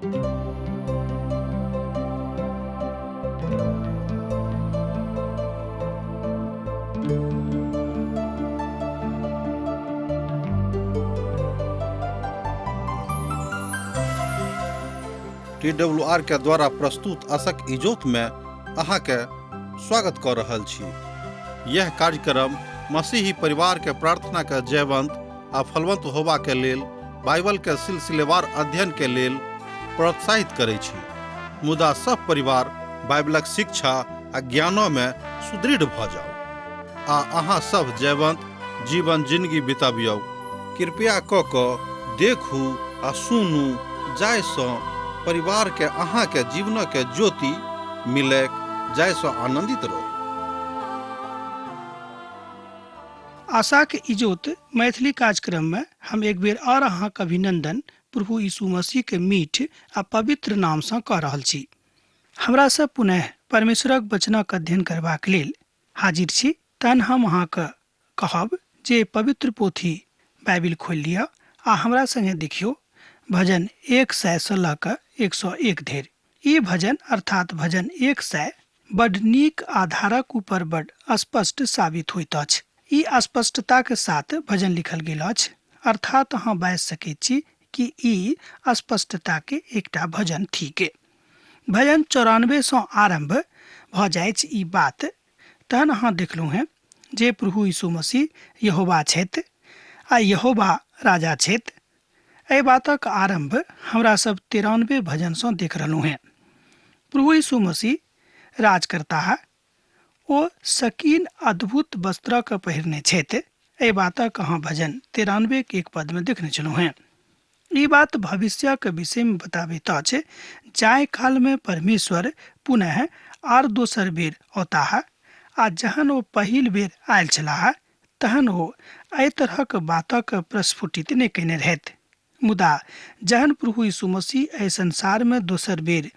TWR के द्वारा प्रस्तुत असक इजोत में अहाँके स्वागत कऽ रहल छी। यह कार्यक्रम मसीही परिवार के प्रार्थना के जयवंत आ फलवंत होबा के लेल बाइबल के सिलसिलेवार अध्ययन के लेल प्रोत्साहित करै छी। मुदा सब परिवार बाइबलक शिक्षा आ ज्ञानो में सुदृढ़ भऽ जाउ आ अहाँ सब जयवंत जीवन जिंदगी बितबियौ। कृपया कऽ कऽ देखू आ सुनू जाहिसँ परिवारके अहाँके जीवनके ज्योति मिलैक, जाहिसँ आनन्दित रहू। आशाक इजोत मैथिली कार्यक्रम में हम एक बेर और अहाँक अभिनंदन प्रभु यीशु मसीह के मीठ आ पवित्र नाम सँ कऽ रहल छी। हमरा सब पुनः परमेश्वरक वचनक अध्ययन करबाक लेल हाजिर छी, तहन हम अहाँके कहब जे पवित्र पोथी बाइबिल खोलि लिअ आ हमरा संगे देखियौ भजन 100 सँ लऽ कऽ 101 धरि। ई भजन अर्थात भजन 100 बड नीक आधारक ऊपर बड स्पष्ट साबित होइत अछि। ई स्पष्टताक साथ भजन लिखल गेल अछि, अर्थात अहाँ बाजि सकैत छी कि ई स्पष्टताके एकटा भजन थिक। भजन 94 सँ आरम्भ भऽ जाइछ ई बात। तहन अहाँ देखलहुँ हेँ जे प्रभु यीशु मसीह यहोवा छथि आ यहोवा राजा छथि। एहि बातक आरम्भ हमरा सब 93 भजनसँ देख रहलहुँ हेँ। प्रभु यीशु मसीह राज करताह, ओ सकीन अद्भुत वस्त्रक पहिरने छथि। एहि बातक अहाँ भजन 93 के एक पदमे देखने छलहुँ हेँ। ई बात भविष्यक विषयमे बताबैत अछि, जाहि कालमे परमेश्वर पुनः आर दोसर बेर औताह आ जहन ओ पहिल बेर आयल छलाह तहन ओ एहि तरहक बातक प्रस्फुटित नहि कयने रहथि। मुदा जहन प्रभु यीशु मसीह एहि संसारमे दोसर बेर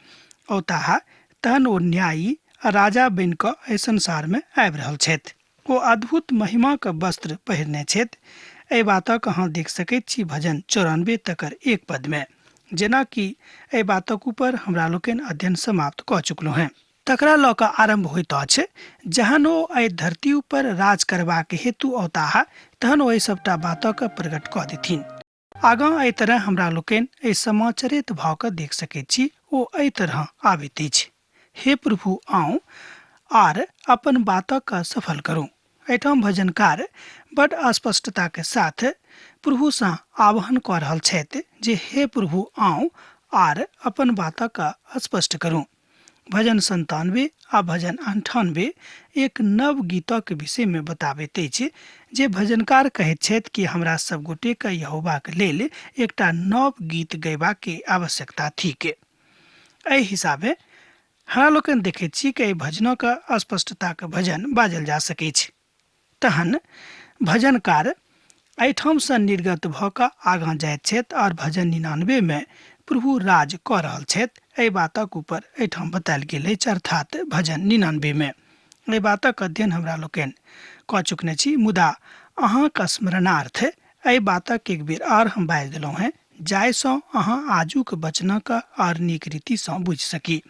औताह तहन ओ न्यायी आ राजा बनि कऽ एहि संसारमे आबि रहल छथि। ओ अद्भुत महिमाक वस्त्र पहिरने छथि। एहि बातक अहाँ देख सकैत छी भजन 94 तकर एक पदमे। जेना कि एहि बातक ऊपर हमरा लोकनि अध्ययन समाप्त कऽ चुकलहुँ हेँ। तकरा लऽ कऽ आरम्भ होइत अछि, जहन ओ एहि धरती ऊपर राज करबाक हेतु औताह तहन ओ एहि सभटा बातक प्रकट कऽ देथिन। आगाँ एहि तरह हमरा लोकनि एहि समाचरित भावके देख सकैत छी, ओ एहि तरह आबैत अछि, हे प्रभु आउ आर अपन बातक सफल करू। एहिठाम भजनकार बड स्पष्टताके साथ प्रभुसँ आह्वान कऽ रहल छथि जे हे प्रभु आउ आर अपन बातक स्पष्ट करू। भजन 97 आ भजन 98 एक नव गीतक विषयमे बताबैत अछि जे भजनकार कहैत छथि कि हमरा सब गोटेके यहोवाक लेल एकटा नव गीत गयबाके आवश्यकता थिक। एहि हिसाबे हमरा लोकनि देखैत छी कि एहि भजनक स्पष्टताक भजन बाजल जा सकैछ। तहन भजनकार एहिठामसँ निर्गत भऽ कऽ आगाँ जाइत छथि आओर भजन 99 मे प्रभु राज कऽ रहल छथि। एहि बातक ऊपर एहिठाम बतायल गेल अछि, अर्थात भजन 99 मे। एहि बातक अध्ययन हमरा लोकनि कऽ चुकने छी, मुदा अहाँक स्मरणार्थ एहि बातक एक बेर आओर हम बाजि देलहुँ हेँ, जाहिसँ अहाँ आजुक वचनक आओर नीक रीतिसँ बुझि सकी।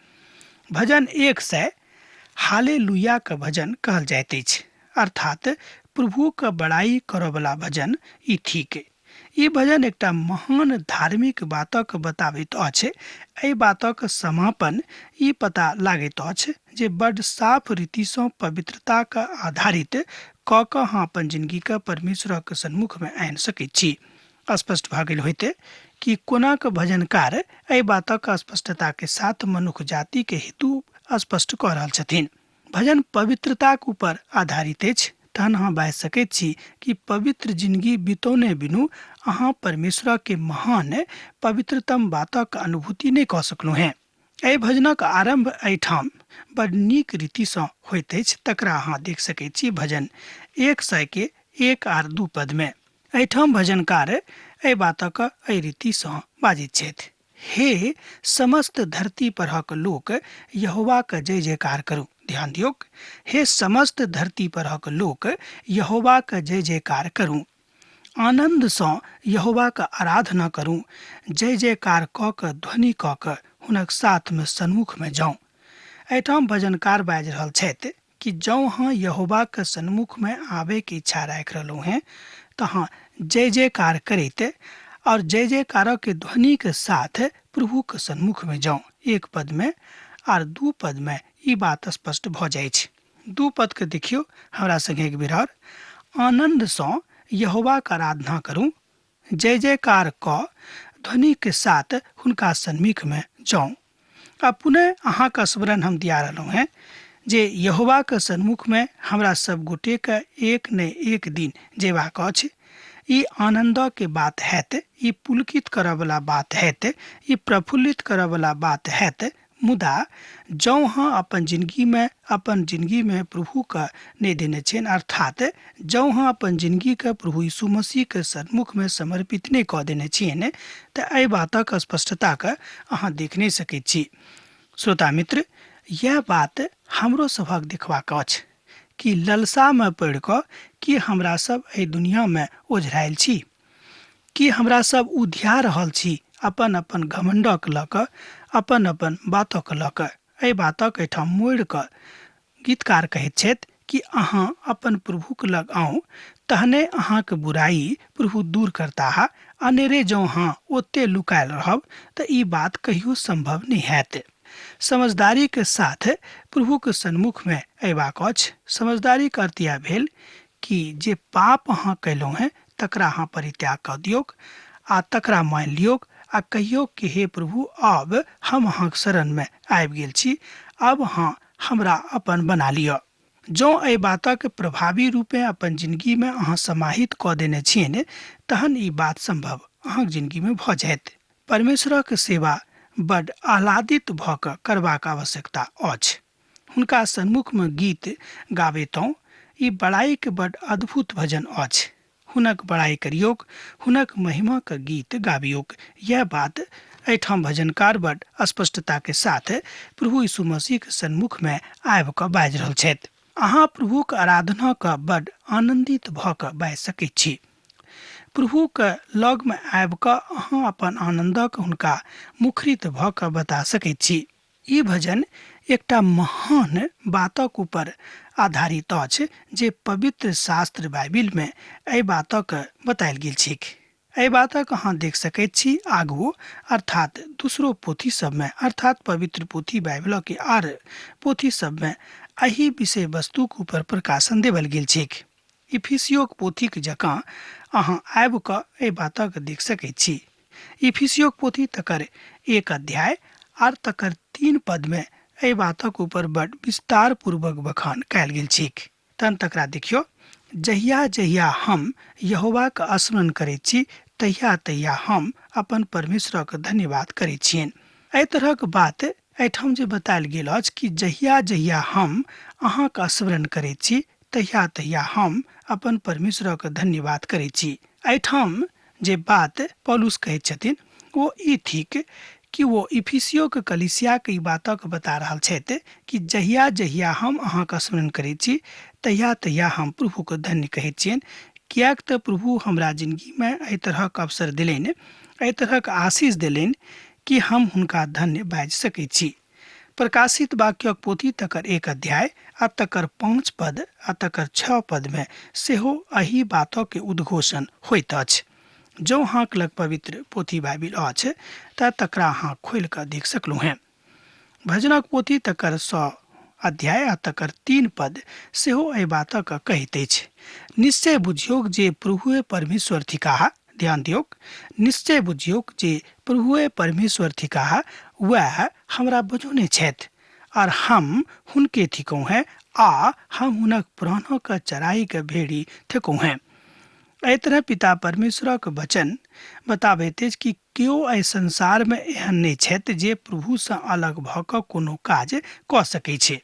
भजन 100 हालेलुयाक भजन कहल जाइत अछि, अर्थात प्रभुक बड़ाई करऽवला भजन ई थिक। ई भजन एकटा महान धार्मिक बातक बताबैत अछि। एहि बातक समापन ई पता लागैत अछि जे बड साफ रीतिसँ पवित्रताक आधारित कऽ कऽ अहाँ अपन जिनगीके परमेश्वरक सन्मुखमे आनि सकैत छी। स्पष्ट भऽ गेल होइते कि कोनाक भजनकार एहि बातक स्पष्टताके साथ मनुख जातिके हेतु स्पष्ट कऽ रहल छथिन। भजन पवित्रताक ऊपर आधारित अछि, तहन अहाँ बाजि सकैत छी कि पवित्र जिनगी बितौने बिनु अहाँ परमेश्वरके महान पवित्रतम बातक अनुभूति नहि कऽ सकलहुँ हेँ। एहि भजनक आरम्भ एहिठाम बड नीक रीतिसँ होइत अछि, तकरा अहाँ देख सकैत छी भजन 100 के 1 आर 2 पदमे। एहिठाम भजनकार एहि बातक एहि रीतिसँ बाजैत छथि, हे समस्त धरती परहक लोक, यहोवाक जय जयकार करू। ध्यान दियौक, हे समस्त धरती परहक लोक, यहोवाक जय जयकार करू। आनन्दसँ यहोवाके आराधना करू, जय जयकार कऽ कऽ ध्वनि कऽ कऽ हुनक साथमे सन्मुखमे जाउ। एहिठाम भजनकार बाजि रहल छथि कि जँ अहाँ यहोवाके सन्मुखमे आबैके इच्छा राखि रहलहुँ हेँ तऽ अहाँ जय जयकार करैत और जय जयकारके ध्वनिके साथ प्रभुके सन्मुखमे जाउ। एक पदमे आर दू पदमे ई बात स्पष्ट भऽ जाइ छै। दू पदके देखियौ हमरा सङ्गे एक बेर आओर। आनन्दसँ यहोवाके आराधना करू, जय जयकार कऽ ध्वनिके साथ हुनका सन्मुखमे जाउ। आ पुनः अहाँके स्मरण हम दिया रहलहुँ हेँ जे यहोवाके सन्मुखमे हमरा सब गोटेके एक ने एक दिन जेबाक अछि। ई आनन्दके बात हैत, ई पुलकित करऽवला बात हैत, ई प्रफुल्लित करऽवला बात हैत। मुदा जँ अहाँ अपन जिनगीमे प्रभुके नहि देने छियनि, अर्थात जँ अहाँ अपन जिनगीके प्रभु यीशु मसीहके सन्मुखमे समर्पित नहि कऽ देने छियनि, तऽ एहि बातक स्पष्टताके अहाँ देख नहि सकैत छी। श्रोता मित्र, इएह बात हमरो सभक देखबाक अछि कि ललसामे पड़ि कऽ कि हमरा सब एहि दुनियामे ओझरायल छी, कि हमरा सब उधिया रहल छी अपन अपन घमण्डक लऽ कऽ, अपन अपन बातक लऽ कऽ। एहि बातक एहिठाम मोड़ि कऽ गीतकार कहैत छथि कि अहाँ अपन प्रभुक लग आउ, तहने अहाँके बुराइ प्रभु दूर करताह। अनेरे जँ अहाँ ओते लुकायल रहब तऽ ई बात कहियो सम्भव नहि हैत। समझदारी के साथ प्रभुके सन्मुखमे अयबाक अछि। समझदारीके अर्थ इएह भेल कि जे पाप अहाँ कयलहुँ हेँ तकरा अहाँ परित्याग कऽ दियौक आ तकरा मानि लियौक आ कहियौक कि हे प्रभु, आब हम अहाँके शरणमे आबि गेल छी, आब अहाँ हमरा अपन बना लिअ। जँ एहि बातक प्रभावी रूपेँ अपन जिनगीमे अहाँ समाहित कऽ देने छियनि तहन ई बात सम्भव अहाँके जिनगीमे भऽ जायत। परमेश्वरक सेवा बड आह्लादित भऽ कऽ करबाक आवश्यकता अछि। हुनका सन्मुखमे गीत गाबितहुँ ई बड़ाइके बड अद्भुत भजन अछि। हुनक बड़ाइ करियौक, हुनक महिमाके गीत गाबियौक। यह बात एहिठाम भजनकार बड स्पष्टताके साथ प्रभु यीशु मसीहके सन्मुखमे आबि कऽ बाजि रहल छथि। अहाँ प्रभुक आराधना कऽ बड आनन्दित भऽ कऽ बाजि सकैत छी। प्रभुके लगमे आबि कऽ अहाँ अपन आनन्दक हुनका मुखरित भऽ कऽ बता सकैत छी। ई भजन एकटा महान बातक ऊपर आधारित अछि जे पवित्र शास्त्र बाइबिलमे एहि बातक बतायल गेल छैक। एहि बातक अहाँ देख सकैत छी आगू, अर्थात दूसरो पोथी सबमे, अर्थात पवित्र पोथी बाइबिलके आर पोथी सबमे एहि विषय वस्तुक ऊपर प्रकाशन देवल गेल छैक। इफिसियोक पोथीक जकाँ अहाँ आबि कऽ एहि बातक देख सकैत छी। इफिसियोक पोथी तकर 1 अध्याय आर तकर 3 पदमे एहि बातक ऊपर बड विस्तार पूर्वक बखान कयल गेल छैक। तहन तकरा देखियौ, जहिया जहिया हम यहोवाक स्मरण करैत छी तहिया तहिया हम अपन परमेश्वरक धन्यवाद करैत छियनि। एहि तरहक बात एहिठाम जे बतायल गेल अछि कि जहिया जहिया हम अहाँक स्मरण करैत छी तहिया तहिया हम अपन परमेश्वरक धन्यवाद करैत छी। एहिठाम जे बात पौलुस कहैत छथिन ओ ई थिक कि ओ इफिसियोक कलीसियाक ई बातक बता रहल छथि कि जहिया जहिया हम अहाँक स्मरण करैत छी तहिया तहिया हम प्रभुके धन्य कहैत छियनि, किएक तऽ प्रभु हमरा जिनगीमे एहि तरहक अवसर देलनि, एहि तरहक आशीष देलनि कि हम हुनका धन्य बाजि सकैत छी। प्रकाशित वाक्यक पोथी तकर 1 अध्याय आ तकर 5 पद आ तकर 6 पदमे सेहो एहि बातक उद्घोषण होइत अछि। जँ अहाँक लग पवित्र पोथी बाइबिल अछि तऽ तकरा अहाँ खोलि कऽ देख सकलहुँ हेँ। भजनक पोथी तकर 100 अध्याय आ तकर 3 पद सेहो एहि बातक कहैत अछि। निश्चय बुझियौक जे प्रभुए परमेश्वर थिकाह। ध्यान दियौक, निश्चय बुझियौक जे प्रभुए परमेश्वर थिकाह, वएह हमरा बजौने छथि आर हम हुनके थिकहुँ हेँ आ हम हुनक प्राणक चराइके भेड़ी थिकहुँ हेँ। एहि तरह पिता परमेश्वरक वचन बताबैत अछि कि केओ एहि संसारमे एहन नहि छथि जे प्रभुसँ अलग भऽ कऽ कोनो काज कऽ सकै छै।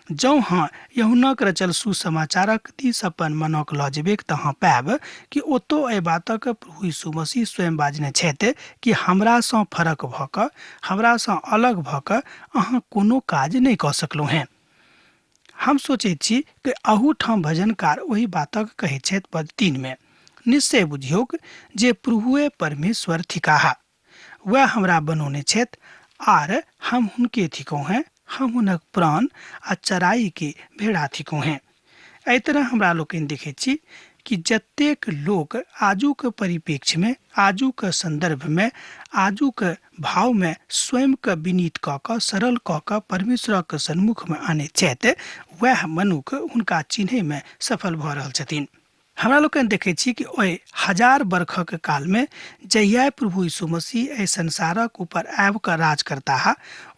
जँ अहाँ यूहन्नाक रचल सुसमाचारक दिस अपन मनक लऽ जेबैक तऽ अहाँ पायब कि ओतौ एहि बातक प्रभु यीशु मसीह स्वयं बाजने छथि कि हमरासँ फरक भऽ कऽ, हमरासँ अलग भऽ कऽ अहाँ कोनो काज नहि कऽ सकलहुँ हेँ। हम सोचैत छी कि अहूठाम भजनकार ओहि बातक कहैत छथि पद 3 मे, निश्चय बुझियौक जे प्रभुए परमेश्वर थिकाह। वएह हमरा बनौने छथि आर हम हुनके थिकहुँ हेँ, हम हुनक प्राण आ चराई के भेड़ा थिकहुँ हेँ। एहि तरह हमरा लोकनि देखैत छी कि जतेक लोक आजुक परिप्रेक्ष्यमे, आजुक सन्दर्भमे, आजुक भावमे स्वयंके विनीत कऽ कऽ, सरल कऽ कऽ परमेश्वरक सन्मुखमे आनैत छथि, वएह मनुख हुनका चिन्हैमे सफल भऽ रहल छथिन। हमरा लोकनि देखैत छी कि ओहि 1000 बरखक कालमे जहिया प्रभु यीशु मसीह एहि संसारक ऊपर आबि कऽ राज करताह,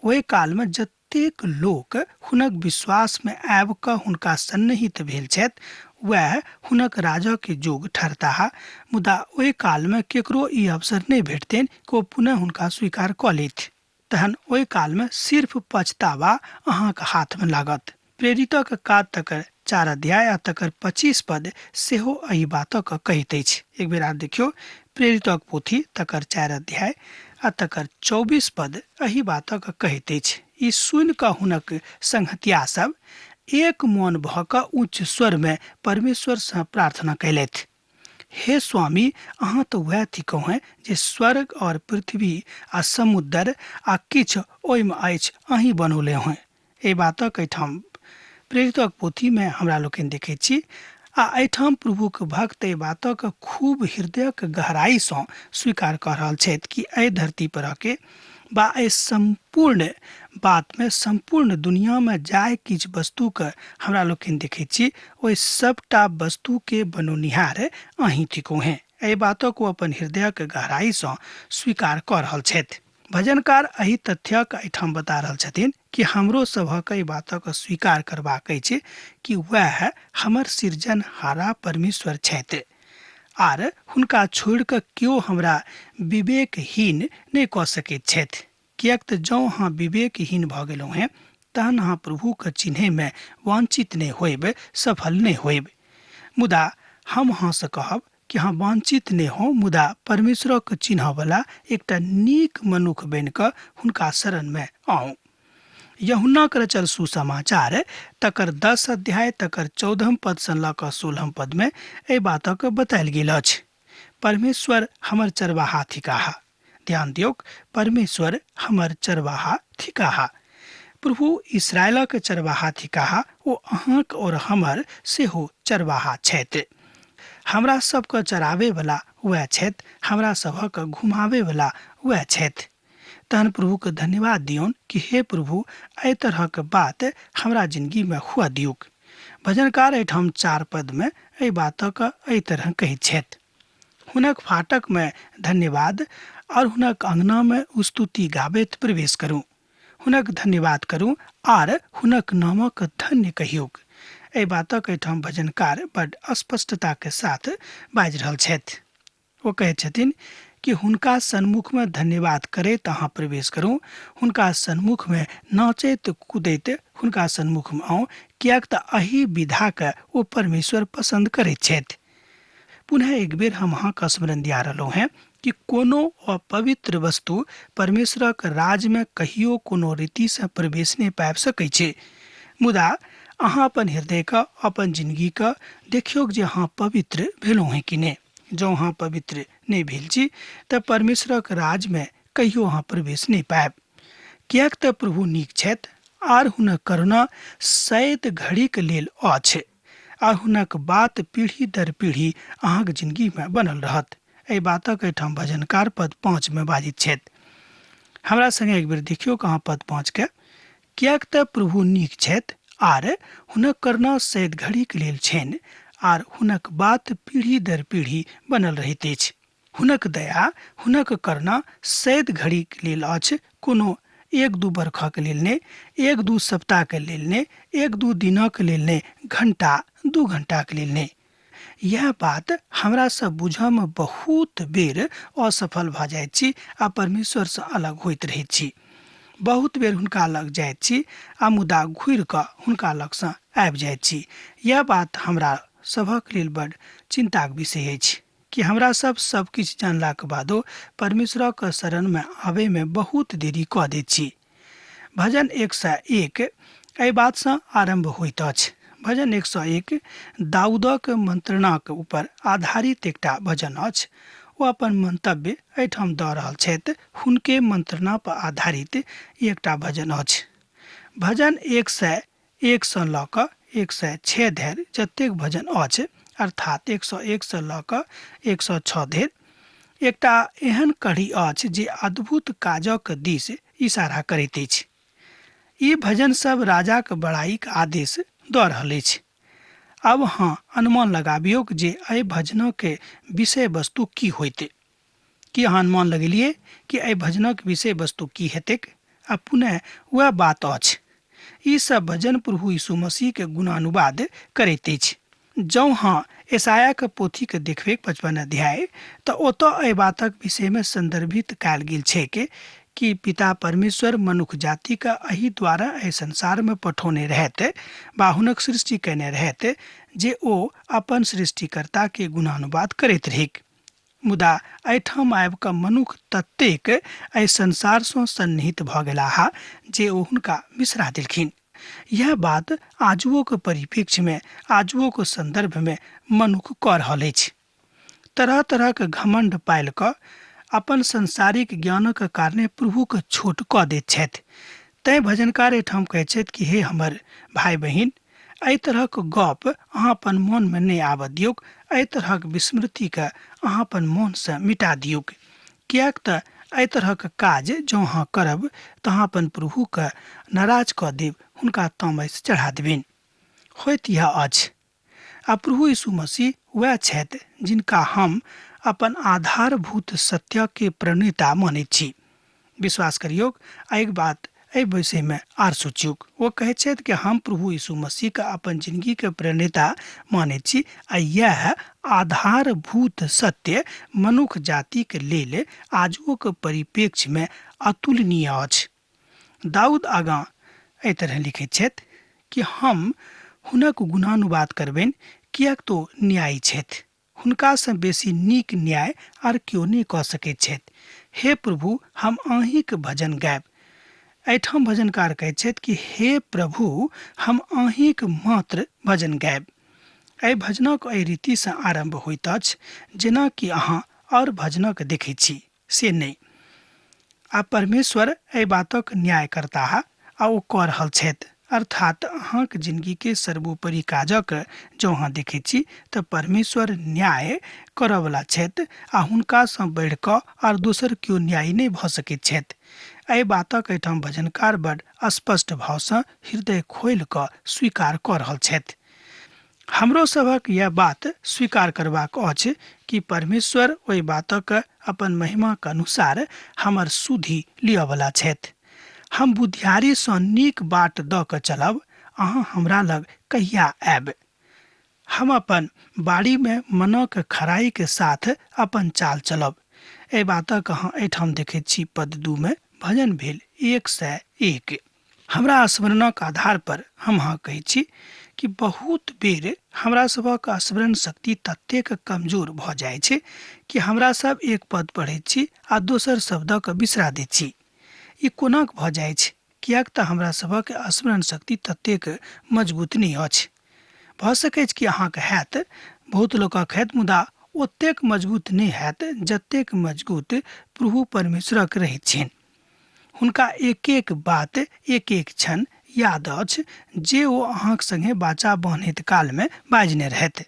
ओहि कालमे जतेक लोक हुनक विश्वासमे आबि कऽ हुनका सन्निहित भेल छथि, वएह हुनक राजके जोग ठहरताह। मुदा ओहि कालमे केकरो ई अवसर नहि भेटतनि कि ओ पुनः हुनका स्वीकार कऽ लेथि। तहन ओहि कालमे सिर्फ पछतावा अहाँके हाथमे लागत। प्रेरितक काज तकर 4 अध्याय आ तकर 25 पद सेहो एहि बातक कहैत अछि। एक बेर आर देखियौ, प्रेरितक पोथी तकर 4 अध्याय आ तकर 24 पद एहि बातक कहैत अछि। ई सुनि कऽ हुनक संगहतिया सब एक मन भऽ कऽ उच्च स्वरमे परमेश्वरसँ प्रार्थना कयलथि, हे स्वामी, अहाँ तऽ वएह थिकहुँ हेँ जे स्वर्ग और पृथ्वी आ समुद्र आ किछु ओहिमे अछि अहीं बनौले हेँ। एहि बातक एहिठाम प्रेरितक पोथीमे हमरा लोकनि देखैत छी आ एहिठाम प्रभुक भक्त एहि बातक खूब हृदयक गहराइसँ स्वीकार कऽ रहल छथि कि एहि धरती पर के बा एहि सम्पूर्ण बातमे, सम्पूर्ण दुनियामे जाहि किछु वस्तुके हमरा लोकनि देखैत छी, ओहि सबटा वस्तुके बनौनिहार अहीं थिकहुँ हेँ। एहि बातक ओ अपन हृदयक गहराइसँ स्वीकार कऽ रहल छथि। भजनकार एहि तथ्यक एहिठाम बता रहल छथिन कि हमरो सभक एहि बातक स्वीकार करबाक अछि कि वएह हमर सृजनहारा परमेश्वर छथि आर हुनका छोड़ि कऽ केओ हमरा विवेकहीन नहि कऽ सकैत छथि। किएक तऽ जँ अहाँ विवेकहीन भऽ गेलहुँ हेँ तहन अहाँ प्रभुके चिन्हैमे वांछित नहि होयब, सफल नहि होयब। मुदा हम अहाँसँ कहब कि अहाँ वांछित नहि हो, मुदा परमेश्वरक चिन्हऽवला एकटा नीक मनुख बनि कऽ हुनका शरणमे आउ। यूहन्नाक रचल सुसमाचार तकर 10 अध्याय तकर 14 पदसँ लऽ कऽ 16 पदमे एहि बातक बतायल गेल अछि। परमेश्वर हमर चरवाहा थिकाह। ध्यान दियौक, परमेश्वर हमर चरवाहा थिकाह। प्रभु इसराइलक चरवाहा थिकाह, ओ अहाँक और हमर सेहो चरवाहा छथि। हमरा सबके चराबैवला वएह छथि, हमरा सभक घुमाबैवला वएह छथि। तहन प्रभुके धन्यवाद दियौन कि हे प्रभु, एहि तरहक बात हमरा जिंदगीमे हुअ दियौक। भजनकार एहिठाम 4 पदमे एहि बातक एहि तरह कहैत छथि, हुनक फाटकमे धन्यवाद और हुनक अंगनामे स्तुति गाबैत प्रवेश करू, हुनक धन्यवाद करू आर हुनक नामक धन्य कहियौक। एहि बातक एहिठाम भजनकार बड स्पष्टताके साथ बाजि रहल छथि। ओ कहैत छथिन कि हुनका सन्मुखमे धन्यवाद करैत अहाँ प्रवेश करू, हुनका सन्मुखमे नाचैत कूदैत हुनका सन्मुखमे आउ, किएक तऽ एहि विधाके ओ परमेश्वर पसन्द करैत छथि। पुनः एक बेर हम अहाँके स्मरण दिया रहलहुँ हेँ कि कोनो अपवित्र वस्तु परमेश्वरक राजमे कहियो कोनो रीतिसँ प्रवेश नहि पाबि सकै छै। मुदा अहाँ अपन हृदयके, अपन जिंदगीके देखियौक जे अहाँ पवित्र भेलहुँ हेँ कि नहि। जँ अहाँ पवित्र नहि भेल छी तऽ परमेश्वरक राजमे कहियो अहाँ प्रवेश नहि पायब। किएक तऽ प्रभु नीक छथि आर हुनक करुणा सैद घड़ीके लेल अछि आ हुनक बात पीढ़ी दर पीढ़ी अहाँके जिंदगीमे बनल रहत। एहि बातक एहिठाम भजनकार पद 5 मे बाजैत छथि। हमरा संगे एक बेर देखियौ अहाँ पद 5 के, किएक तऽ प्रभु नीक छथि आर हुनक करुणा सैद घड़ीके लेल छनि आर हुनक बात पीढ़ी दर पीढ़ी बनल रहैत अछि। हुनक दया, हुनक करुणा सैद घड़ीके लेल अछि, कोनो 1-2 बरखक लेल नहि, 1-2 सप्ताहके लेल नहि, 1-2 दिनक लेल नहि, घंटा 2 घंटाके लेल नहि। यह बात हमरा सब बुझऽमे बहुत बेर असफल भऽ जाइत छी आ परमेश्वरसँ अलग होइत रहैत छी। बहुत बेर हुनका लग जाइत छी आ मुदा घुरि कऽ हुनका लगसँ आबि जाइत छी। यह बात हमरा सभक लेल बड चिन्ताक विषय अछि कि हमरा सब सब किछु जानलाक बादो परमेश्वरक शरणमे आबैमे बहुत देरी कऽ दैत छी। भजन 101 एहि बातसँ आरम्भ होइत अछि। भजन 101 दाऊदक मंत्रणाक ऊपर आधारित एकटा भजन अछि। ओ अपन मंतव्य एहिठाम दऽ रहल छथि। हुनके मंत्रणा पर आधारित एकटा भजन अछि। भजन 101 सँ लऽ कऽ 106 धरि जतेक भजन अछि, अर्थात 101 सँ लऽ कऽ 106 धरि, एकटा एहन कड़ी अछि जे अद्भुत काजक दिस इशारा करैत अछि। ई भजन सब राजाक बड़ाईक आदेश दऽ रहल अछि। आब अहाँ अनुमान लगाबियौक जे एहि भजनक विषय वस्तु की होइतै। की अहाँ अनुमान लगेलियै कि एहि भजनक विषय वस्तु की हेतैक? आ पुनः वएह बात अछि। ई सब भजन प्रभु यीशु मसीह के गुणानुवाद करैत अछि। जँ अहाँ यशायाह पोथीके देखबै 55 अध्याय, तऽ ओतऽ एहि बातक विषयमे संदर्भित कयल गेल छैक कि पिता परमेश्वर मनुख जातिके एहि द्वारा एहि संसारमे पठौने रहथि वा हुनक सृष्टि कयने रहथि जे ओ अपन सृष्टिकर्ताके गुणानुवाद करैत रहैक। मुदा एहिठाम आबि कऽ मनुख ततेक एहि संसारसँ सन्निहित भऽ गेलाह जे ओ हुनका बिसरा देलखिन। यह बात आजुओके परिप्रेक्ष्यमे, आजुओके सन्दर्भमे मनुख कऽ रहल अछि। तरह तरहक घमण्ड पालि कऽ अपन संसारिक ज्ञानक कारणे प्रभुके छोट कऽ दैत छथि। तैँ भजनकार एहिठाम कहै छथि कि हे हमर भाय बहिन, एहि तरहक गप अहाँ अपन मोनमे नहि आबऽ दियौक। एहि तरहक विस्मृतिके अहाँ अपन मोनसँ मिटा दियौक, किएक तऽ एहि तरहक काज जँ अहाँ करब तऽ अहाँ अपन प्रभुके नाराज कऽ देब, हुनका तामस चढ़ा देबनि। होइत इएह अछि। आ प्रभु यीशु मसीह वएह छथि जिनका हम अपन आधारभूत सत्यके प्रणेता मानैत छी। विश्वास करियौक आ एक बात एहि विषयमे आर सोचियौक। ओ कहैत छथि कि हम प्रभु यीशु मसीहके अपन जिंदगीके प्रणेता मानैत छी आ इएह आधारभूत सत्य मनुख जातिके लेल आजुओके परिप्रेक्ष्यमे अतुलनीय अछि। दाऊद आगाँ एहि तरह लिखैत छथि कि हम हुनक गुणानुवाद करबनि, किएक तो न्यायी छथि। हुनकासँ बेसी नीक न्याय आर केओ नहि कऽ सकैत छथि। हे प्रभु, हम अहीँक भजन गायब। एहिठाम भजनकार कहैत छथि कि हे प्रभु, हम अहीँक मात्र भजन गायब। एहि भजनक एहि रीतिसँ आरम्भ होइत अछि जेना कि अहाँ आओर भजनक देखैत छी से नहि। आ परमेश्वर एहि बातक न्याय करताह आ ओ कऽ रहल छथि। अर्थात अहाँक जिंदगीके सर्वोपरि काजक जँ अहाँ देखैत छी तऽ परमेश्वर न्याय करऽवला छथि आ हुनकासँ बढ़ि कऽ आर दोसर केओ न्यायी नहि भऽ सकैत छथि। एहि बातक एहिठाम भजनकार बड स्पष्ट भावसँ हृदय खोलि कऽ स्वीकार कऽ रहल छथि। हमरो सभक यह बात स्वीकार करबाक अछि कि परमेश्वर ओहि बातक अपन महिमाक अनुसार हमर सुधि लिअवला छथि। हम बुधियारीसँ नीक बाट दऽ कऽ चलब, अहाँ हमरा लग कहिया आयब? हम अपन बाड़ीमे मनक खराईके साथ अपन चाल चलब। एहि बातक अहाँ एहिठाम देखैत छी पद 2 मे भजन भेल 101। हमरा स्मरणक आधार पर हम अहाँ कहै छी कि बहुत बेर हमरा सभक स्मरण शक्ति ततेक कमजोर भऽ जाइ छै कि हमरा सब एक पद पढ़ैत छी आ दोसर शब्दक बिसरा दैत छी। ई कोनाक भऽ जाइ छै? किएक तऽ हमरा सभक स्मरण शक्ति ततेक मजबूत नहि अछि। भऽ सकैछ कि अहाँके हैत, बहुत लोकक हैत, मुदा ओतेक मजबूत नहि हैत जतेक मजबूत प्रभु परमेश्वरक रहैत छनि। हुनका एक एक बात, एक एक क्षण याद अछि जे ओ अहाँक संगे बाचा बान्हैत कालमे बाजने रहथि।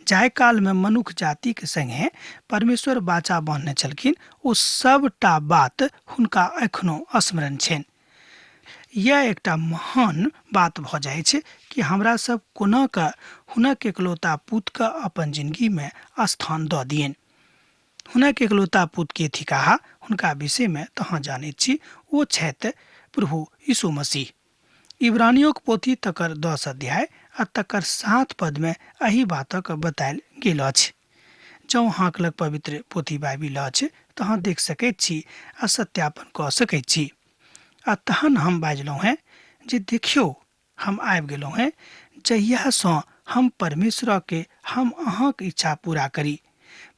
जाहि कालमे मनुख जातिक संगे परमेश्वर बाचा बान्हने छलखिन, ओ सबटा बात हुनका एखनो स्मरण छनि। यह एकटा महान बात भऽ जाइ छै कि हमरा सब कोना कऽ हुनक एकलौता पुतके अपन जिंदगीमे स्थान दऽ दियनि। हुनक एकलौता पुत के थिकाह, हुनका विषयमे तऽ अहाँ जानैत छी, ओ छथि प्रभु यीशु मसीह। इब्रानियोक पोथी तकर 10 अध्याय आ तकर 7 पदमे एहि बातक बतायल गेल अछि। जँ अहाँक लग पवित्र पोथी बाइबिल अछि तऽ अहाँ देख सकैत छी आ सत्यापन कऽ सकैत छी। आ तहन हम बाजलहुँ हेँ जे देखियौ, हम आबि गेलहुँ हेँ, जहियासँ हम परमेश्वरके हम अहाँक इच्छा पूरा करी।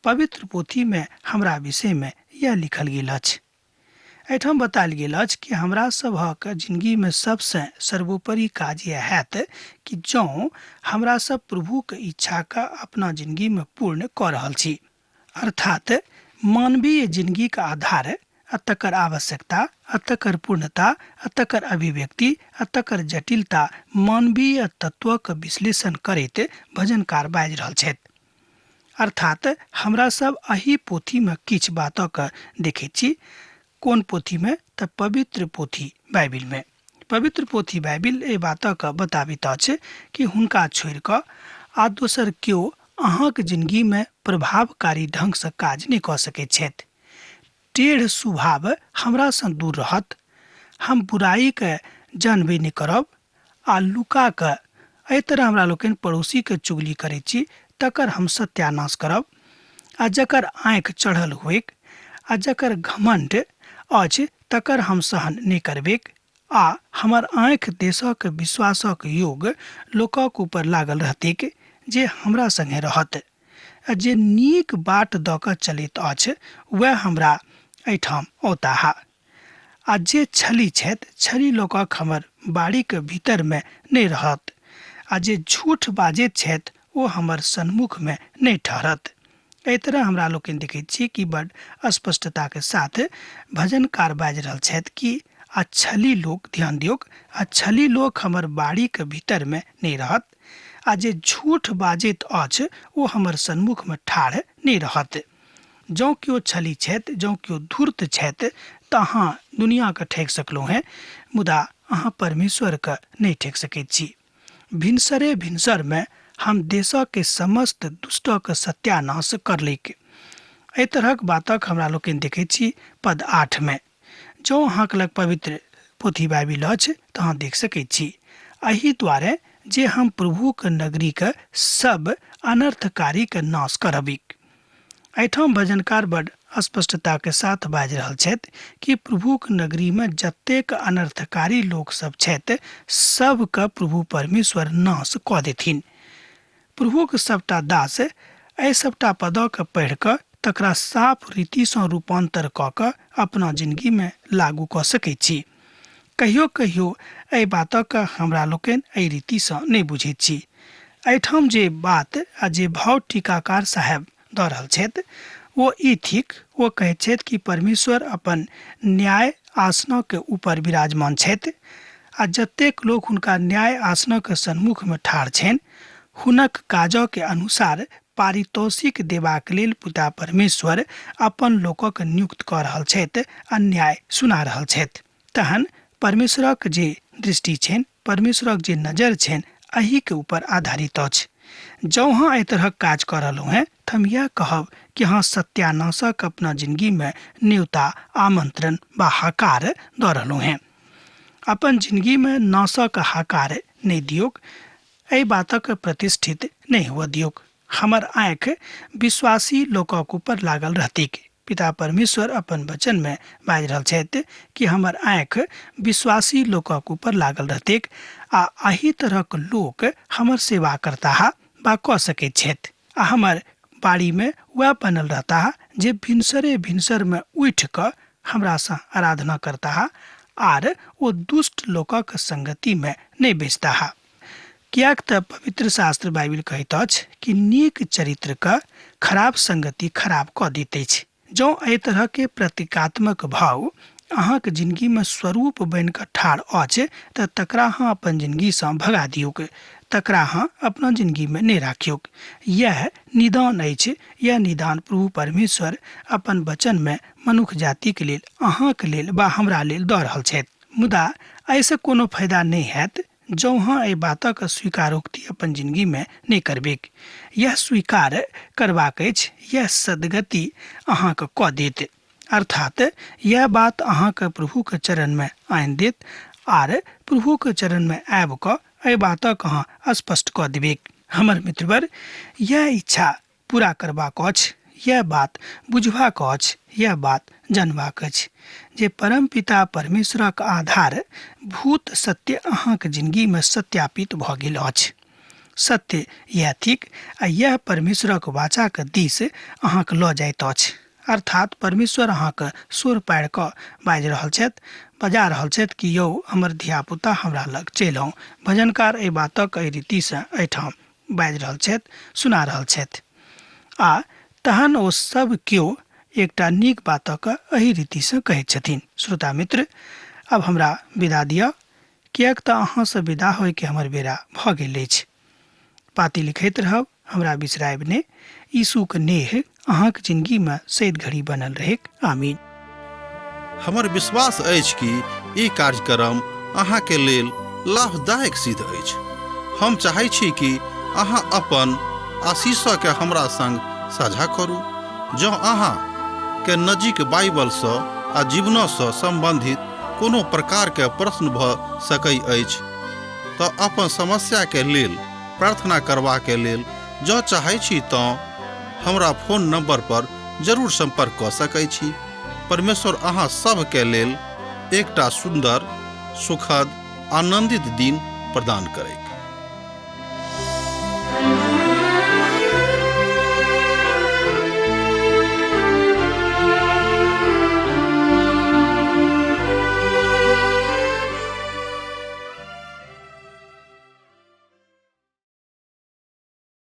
पवित्र पोथीमे हमरा विषयमे यह लिखल गेल अछि। एहिठाम बतायल गेल अछि कि हमरा सभक जिंदगीमे सबसँ सर्वोपरि काज इएह हैत कि जँ हमरा सब प्रभुके इच्छाके अपना जिंदगीमे पूर्ण कऽ रहल छी। अर्थात मानवीय जिंदगीके आधार आ तकर आवश्यकता आ तकर पूर्णता आ तकर अभिव्यक्ति आ तकर जटिलता मानवीय तत्वक विश्लेषण करैत भजनकार बाजि रहल छथि। अर्थात हमरा सब एहि पोथीमे किछु बातक देखैत छी। कोन पोथीमे? तऽ पवित्र पोथी बाइबिलमे। पवित्र पोथी बाइबिल एहि बातक बताबैत अछि कि हुनका छोड़ि कऽ आ दोसर केओ अहाँक जिंदगीमे प्रभावकारी ढंगसँ काज नहि कऽ सकैत छथि। टेढ़ स्वभाव हमरासँ दूर रहत, हम बुराइके जानबे नहि करब आ लुका कऽ एहि तरह हमरा लोकनि पड़ोसीके चुगली करैत छी तकर हम सत्यानाश करब आ जकर आँखि चढ़ल होइक आ जकर घमण्ड अछि तकर हम सहन नहि करबैक आ हमर आँखि देशक विश्वासक योग लोकक ऊपर लागल रहतैक जे हमरा संगे रहत आ जे नीक बाट दऽ कऽ चलैत अछि वएह हमरा एहिठाम औताह आ जे छली छथि छली लोकक हमर बाड़ीक भीतरमे नहि रहत आ जे झूठ बाजैत छथि ओ हमर सन्मुखमे नहि ठहरत। एहि तरह हमरा लोकनि देखैत छी कि बड स्पष्टताके साथ भजनकार बाजि रहल छथि कि आ छली लोक, ध्यान दियौक, आ छली लोक हमर बाड़ीक भीतरमे नहि रहत आ जे झूठ बाजैत अछि ओ हमर सन्मुखमे ठाढ़ नहि रहत। जँ केओ छली छथि, जँ केओ धूर्त छथि तऽ अहाँ दुनियाके ठकि सकलहुँ हेँ, मुदा अहाँ परमेश्वरके नहि ठकि सकैत छी। भिनसरे भिनसरमे हम देशके समस्त दुष्टक सत्यानाश करलैक। एहि तरहक बातक हमरा लोकनि देखैत छी पद 8 मे। जँ अहाँक लग पवित्र पोथी बाइबिल अछि तऽ अहाँ देख सकैत छी। एहि दुआरे जे हम प्रभुक नगरीक सब अनर्थकारीक नाश करबिक। एहिठाम भजनकार बड स्पष्टताके साथ बाजि रहल छथि कि प्रभुक नगरीमे जतेक अनर्थकारी लोक सब छथि सबके प्रभु परमेश्वर नाश कऽ देथिन। प्रभुक सबटा दास एहि सबटा पदके पढ़ि कऽ तकरा साफ रीतिसँ रूपान्तर कऽ कऽ अपना जिनगीमे लागू कऽ सकैत छी। कहियो कहियो एहि बातक हमरा लोकनि एहि रीतिसँ नहि बुझैत छी। एहिठाम जे बात आ जे भाव टीकाकार साहेब दऽ रहल छथि ओ ई थिक, ओ कहैत छथि कि परमेश्वर अपन न्याय आसनके ऊपर विराजमान छथि आ जतेक लोक हुनका न्याय आसनक सन्मुखमे ठाढ़ छनि हुनक काजके अनुसार पारितोषिक देबाक लेल पिता परमेश्वर अपन लोकक नियुक्त कऽ रहल छथि आ न्याय सुना रहल छथि। तहन परमेश्वरक जे दृष्टि छनि, परमेश्वरक जे नजर छनि, एहिके ऊपर आधारित अछि। जँ अहाँ एहि तरहक काज कऽ रहलहुँ हेँ तऽ हम इएह कहब कि अहाँ सत्यानाशक अपना जिनगीमे न्योता, आमंत्रण वा हकार दऽ रहलहुँ हेँ। अपन जिनगीमे नाशक हकार नहि दियौक, एहि बातक प्रतिष्ठित नहि हुअ दियौक। हमर आँखि विश्वासी लोकक ऊपर लागल रहतैक। पिता परमेश्वर अपन वचनमे बाजि रहल छथि कि हमर आँखि विश्वासी लोकक ऊपर लागल रहतैक आ एहि तरहक लोक हमर सेवा करताह वा कऽ सकैत छथि आ हमर बाड़ीमे वएह बनल रहताह जे भिनसरे भिनसरमे उठि कऽ हमरासँ आराधना करताह आर ओ दुष्ट लोकक संगतिमे नहि बैसताह। किएक तऽ पवित्र शास्त्र बाइबिल कहैत अछि कि नीक चरित्रके खराब संगति खराब कऽ दैत अछि। जँ एहि तरहके प्रतीकात्मक भाव अहाँक जिनगीमे स्वरूप बनि कऽ ठाढ़ अछि तऽ तकरा अहाँ अपन जिनगीसँ भगा दियौक, तकरा अहाँ अपना जिनगीमे नहि राखियौक। इएह निदान अछि, इएह निदान प्रभु परमेश्वर अपन वचनमे मनुख जातिक लेल, अहाँक लेल वा हमरा लेल दऽ रहल छथि। मुदा एहिसँ कोनो फायदा नहि हैत जँ अहाँ एहि बातक स्वीकारोक्ति अपन जिनगीमे नहि करबैक। यैह स्वीकार करबाक अछि, यैह सद्गति अहाँके कऽ देत। अर्थात यैह बात अहाँके प्रभुक चरणमे आनि देत आर प्रभुक चरणमे आबि कऽ एहि बातक अहाँ स्पष्ट कऽ देबैक। हमर मित्रवर, यैह इच्छा पूरा करबाक अछि, यैह बात बुझबाक अछि, यैह बात जानबाक अछि जे परमपिता परमेश्वरक आधार भूत सत्य अहाँक जिनगीमे सत्यापित भऽ गेल अछि। सत्य यैह थिक आ यैह परमेश्वरक वाचाक दिस अहाँक लऽ जाइत अछि। अर्थात परमेश्वर अहाँके स्वर पारि कऽ बाजि रहल छथि, बजा रहल छथि कि यौ हमर धियापुता, हमरा लग चलि आउ। भजनकार एहि बातक एहि रीतिसँ एहिठाम बाजि रहल छथि, सुना रहल छथि। आ तहन ओ सब केओ एकटा नीक बातक एहि रीतिसँ कहैत छथिन। श्रोता मित्र, आब हमरा विदा दिअ, किएक तऽ अहाँसँ विदा होइके हमर बेरा भऽ गेल अछि। पाती लिखैत रहब, हमरा बिसरायब ने। यीशुक नेह अहाँक जिंदगीमे सैद घड़ी बनल रहेक। आमीन। हमर विश्वास अछि कि ई कार्यक्रम अहाँके लेल लाभदायक सिद्ध अछि। हम चाहै छी कि अहाँ अपन आशीषके हमरा संग साझा करू। जँ अहाँ के नजीक बाइबलसँ आ जीवनसँ सम्बन्धित कोनो प्रकारके प्रश्न भऽ सकै अछि तऽ अपन समस्याके लेल प्रार्थना करबाके लेल जँ चाहै छी तँ हमरा फोन नंबर पर जरूर संपर्क कऽ सकै छी। परमेश्वर अहाँ सभके लेल एकटा सुन्दर, सुखद, आनंदित दिन प्रदान करैत।